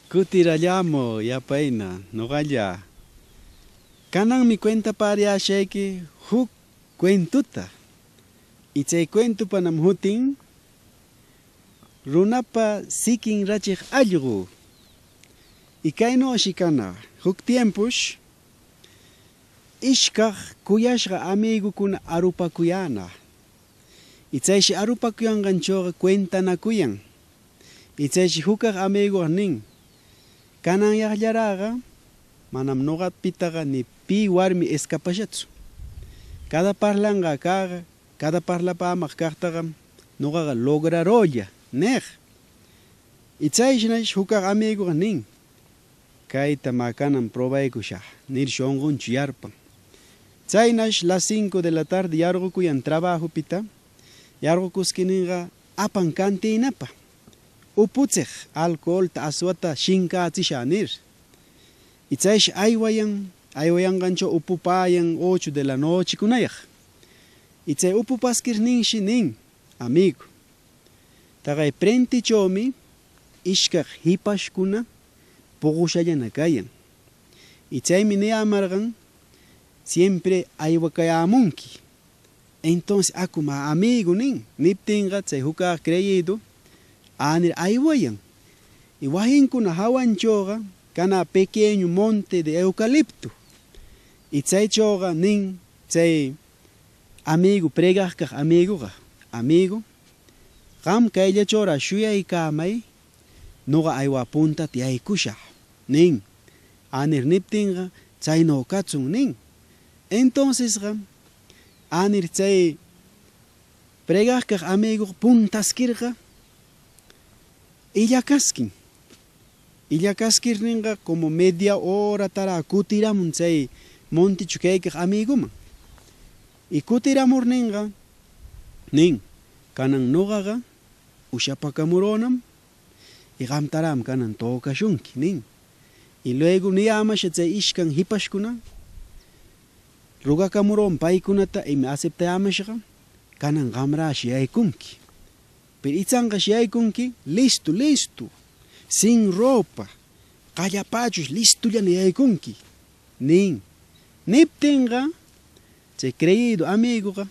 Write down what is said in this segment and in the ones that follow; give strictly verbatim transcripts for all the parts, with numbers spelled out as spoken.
Kutirallämuy yapayna, noqalla. Cananmi cuentapäriyäshayqui juc cuentuta. Y chay cuentupanam jutin Runapa siquin rachiq allqu. Y caynüshi cana, juc tiempush ishcaq cuyashqa amïgucuna arupacuyänag. Y chayshi arupacuyanqanchöqa cuentanacuyan. Y chayshi jucaq amïguqa nin: "Cananyagllaräqa manam noqapitaqa ni pi warmi escapashatsu. Cada parlanqä cäqa, cada parlapämaq caqtaqa noqaqa lograrülla", neg. Y chayshinash jucaq amïguqa nin: "Cayta mä canan probaycushag", nir shonqunchö yarpan. Chaynash las cinco de la tarde yarqucuyan trabajupita, yarqucusquinninga apan cantinapa, uputsig alcoholta aswata shincätsishä nir. Y chaysh aywayan, aywayanganchö upupäyan ocho de la nochecunayag. Y chay upupasquirninshi nin: "Amigo, taqay frentechömi ishcaq jipashcuna puqushallana cayan. Y chaymi niyämarqan: 'Siempre aywacayämunqui. Entonces acu mä amigo', nin". Niptinga chay jucag creído: "Anir aywayan. Y wajincuna jawanchöga canä pequeño monte de eucalipto". Y chaychöga nin chay amigo, pregagcag amigoga: "Amigo, gam cayllachöra shuyaycämay, noga aywä puntata yaycushag", nin. Anir niptinga: "Chaynö catsun", nin. Entoncesga anir chay pregagcag amigoga puntasquirga illacasquin. Illacasquirninga como media horatarä cutiramun chay montecho caycag amigoman. Y cutiramurninga nin: "Canan nogaga ushapacamurünam, y gamtarämi canan töcashunqui", nin. Y luego niyämasha chay ishcan jipashcuna, rogacamurüm paycunata, y me aceptayämashga, "Canan gamrä shayaycunqui. Pero ichangash yaycunqui listo, listo, sin ropa, qallapächush listollana yaycunqui", nin. Niptinga chay creído amigoga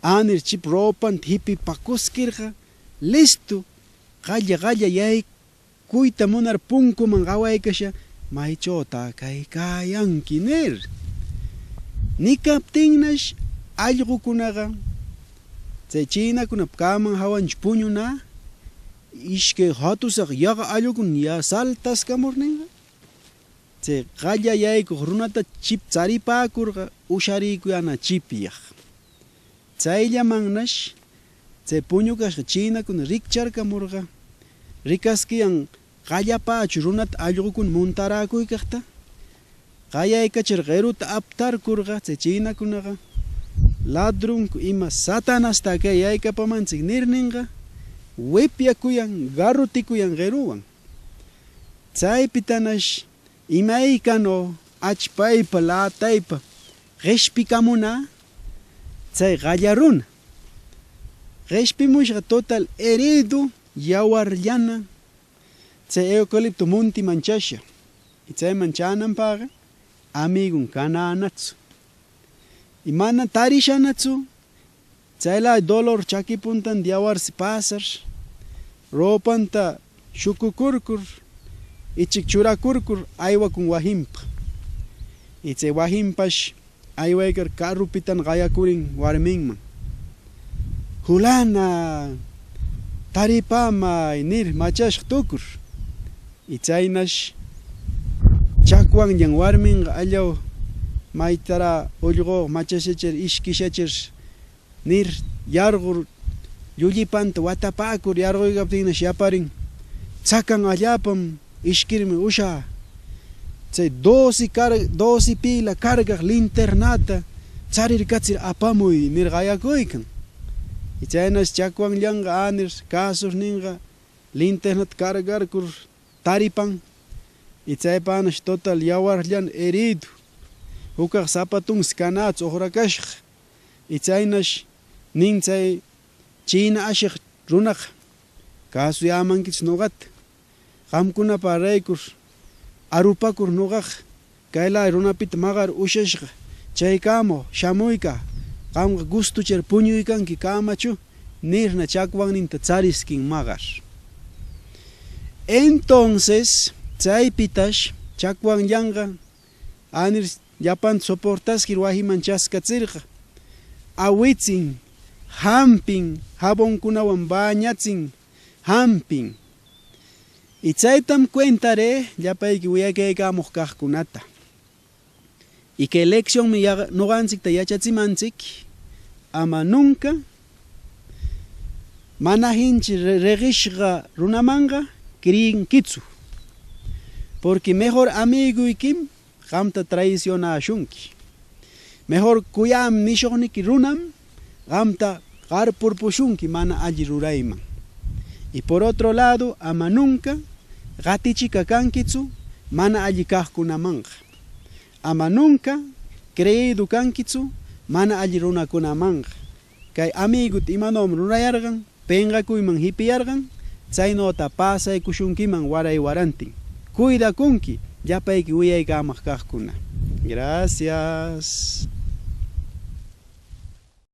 anir chip ropanta jipipacusquirga, listo, qalla qalla yaycuyta munar puncuman qawaycasha: "¿Maychötá caycäyanqui?" nir. Nicaptinnash allqucunaga chay chïnacunapa cäman jawanchö puñunä, ishcay jatusag yaqa allqucuna ya saltascamurninga, chay qalla yaycug runata chip charipäcurga usharicuyänä chipyag. Chayllamannash chay puñucashga chïnacuna richarcamurga, ricasquiyan qallapächu runata allqucuna muntaräcuycagta. Qayaycachir gueruta aptarcurga chay chïnacunaga: "Ladroncu ima, Satanastá cay yaycapamantsic", nirninga, wipyacuyan, garruticuyan gueruwan. Chaypitanash imaycanö achpaypa lätaypa gueshpicamunä chay qalla runa. Gueshpimushga total herido, yawarllana, chay eucalipto montiman chasha. Y chayman chänanpagga amigon canänatsu. Y mana tarishanachu, chaylä dolor chaki puntanta yawarsi pasar, ropanta shucucurcur, ichic churacurcur aywacun wajinpa. Y chay wajinpash aywaycar carrupitan qayacurin warminman: "Julana, taripämay", nir machashqa tucur. Y chaynash chacwanllan warminqa: "Allaw, maytarä ullqu machashachir, ishkishachir", nir yarqur, llullipanta watapäcur yarquycaptinnash yaparin: "Tsakan alläpam, ishkirmi ushä. Chay doce car-, doce pila cargaq linternata charircatsir apamuy", nir qayacuycan. Y chaynash chacwanllanqa änir cäsurninqa linternata cargarcur taripan. Y chaypänash total yawarllan herido, jucaq zapatonsi canätsu uqracashqa. Y chaynash nin chay chïna ashiq runaqa: "Cäsuyämanquichu noqata. qamkunapa raycur arupacur nogaga cay laya runapita magar ushashga chaycämug shamuycä, qamga gustuchar puñuycanqui cämachu, nirna chacwanninta charisquin magar. Entonces, chaypitash chacwanllangan anir llapanta soportasquir wajiman chascatsirga, awitsin, jampin, jaboncunawan bañatsin, jampin. Y chaytam cuentarë llapayqui wiyacaycämug cagcunata. Y cay leccionmi nogantsicta yachatsimantsic, ama nunca mana jinchi regueshga runamanga creyinquitsu. Porque mejor amïguyquim gamta traicionäshunqui. Mejor cuyämi nishugniqui runam gamta garpurpushunqui mana alli rurayman. Y por otro lado, ama nunca gatichica canquitsu mana alli cagcunamanga. Ama nunca creído canquitsu mana alli runacunamanqa. Cay amïguta imanömi rurayargan, pengacuyman jipiyargan, chaynöta pasaycushunquiman waray warantin. Cuidacunqui llapayqui wiyaycämag cagcuna. Gracias.